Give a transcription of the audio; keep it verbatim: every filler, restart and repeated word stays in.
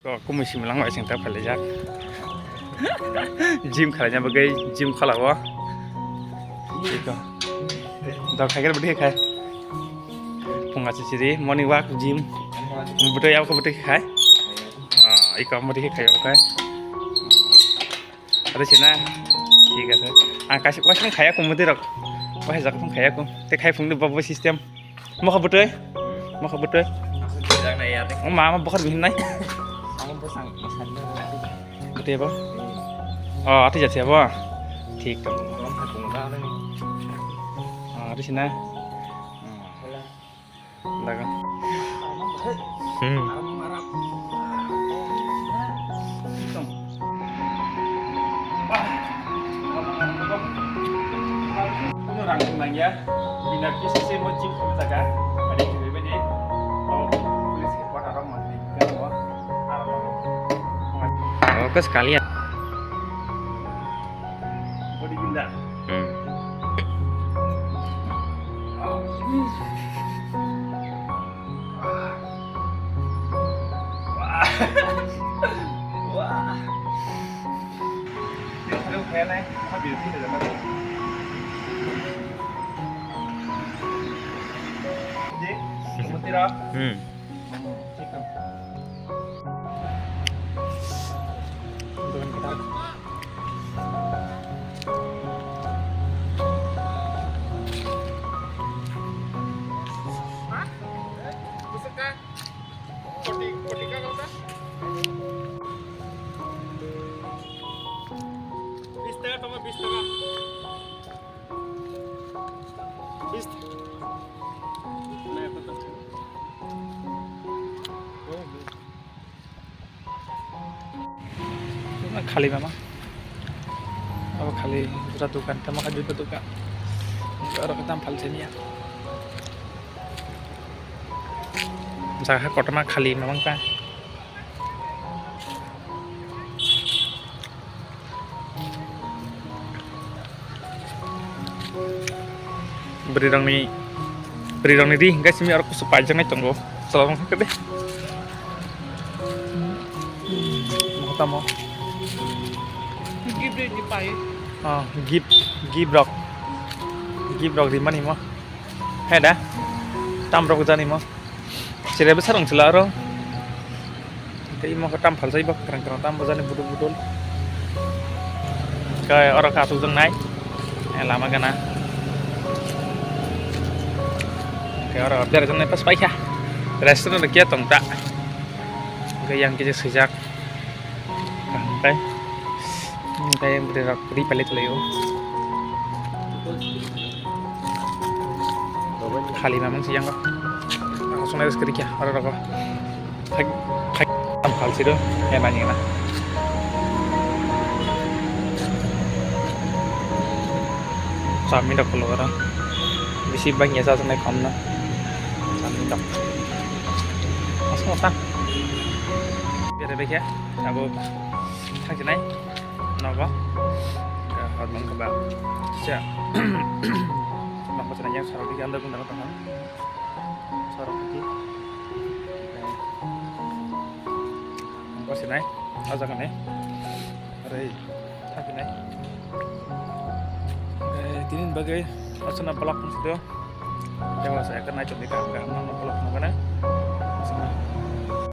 Ko kumui simi langbai sing ta phailaijak. Gym khalaina bagwi gym khalao. Iko. Dok khaikhe bwtwi khai. Phunga chichiri morning walk gym. Bwtwi yabokhe bwtwi khai. Ah, iko bwtwi khai okai. Ado sina. Thik ase. Ang kaisa waising khaya kum bwtwi rok. Waising jak phung khaya kum. Te khai phung de bobo system. Mokha bwtwi? Mokha bwtwi? Aswk bijak nai ya de. O ma, ma bokhar bihim nai. Amo bwsang, bwsang. Bwtwi bo? Hmm. Oh, atwi jati abo? Thik tong. Rom ha kung da nai. Oh, atwi sina. Hmm. Laga. Hmm. Kuno rang tung nang ya, bina P C C mo chip kami jaga, ada yang lebih ni, oh, police headquarter orang mandi, kan mo, arang mo. Oh, ke sekalian. Body builder. Hmm. Wah. Wah. Wah. Hmm. Bis taka tongo, bis taka. Bis taka. Khali mama. Abo khali juta dukan, tamo kha juta dukan. Oro khe tam phalsani ya. Jaga kotorma khali mama wngkha. Bwrwirokni, bwrwirokni ri hwnkhe simi aro kusu paijaknai tongo. Chwla wngkha de. Tamo. Gift rwdi pai. Ah, gift, gift rok. Gift rok rimani mo. He da. Tam rok jani mo. Sere bwsarong chwla aro. Tei imo khe tam phalsai bw kwrang kwrang tam bwjani budul budul. Khe oro khe aswk jwngnai. Eh, lama gana. Khe oro berajak nai pas paikha. Restaurant khe tong ta. Khe yang kisa swijak. Tei, tei bwrwi rok ri pali tonglaio. Khali mamang si yango. Ako songna risk rikya, oro rogo. Thak, thak, tam khal siro, ya nani na. Chami rok kholo oro. Bisi bang ya sa sanai khom na. Chami rok. Asmo ta. Bere bekhe, abo thangsinai nogo. Hor mangkha ba. Sa. Nokho chana yang sarok digi andar gunda tongkha. Sarok digi. Nokho sinai. Aja kane. Are. Thangsinai. Eh, tinin bagwi aswkna vlog nang sidi o. Tei uansukha ekta naitokni kaham kaham nokno vlog nukgana. Aswkna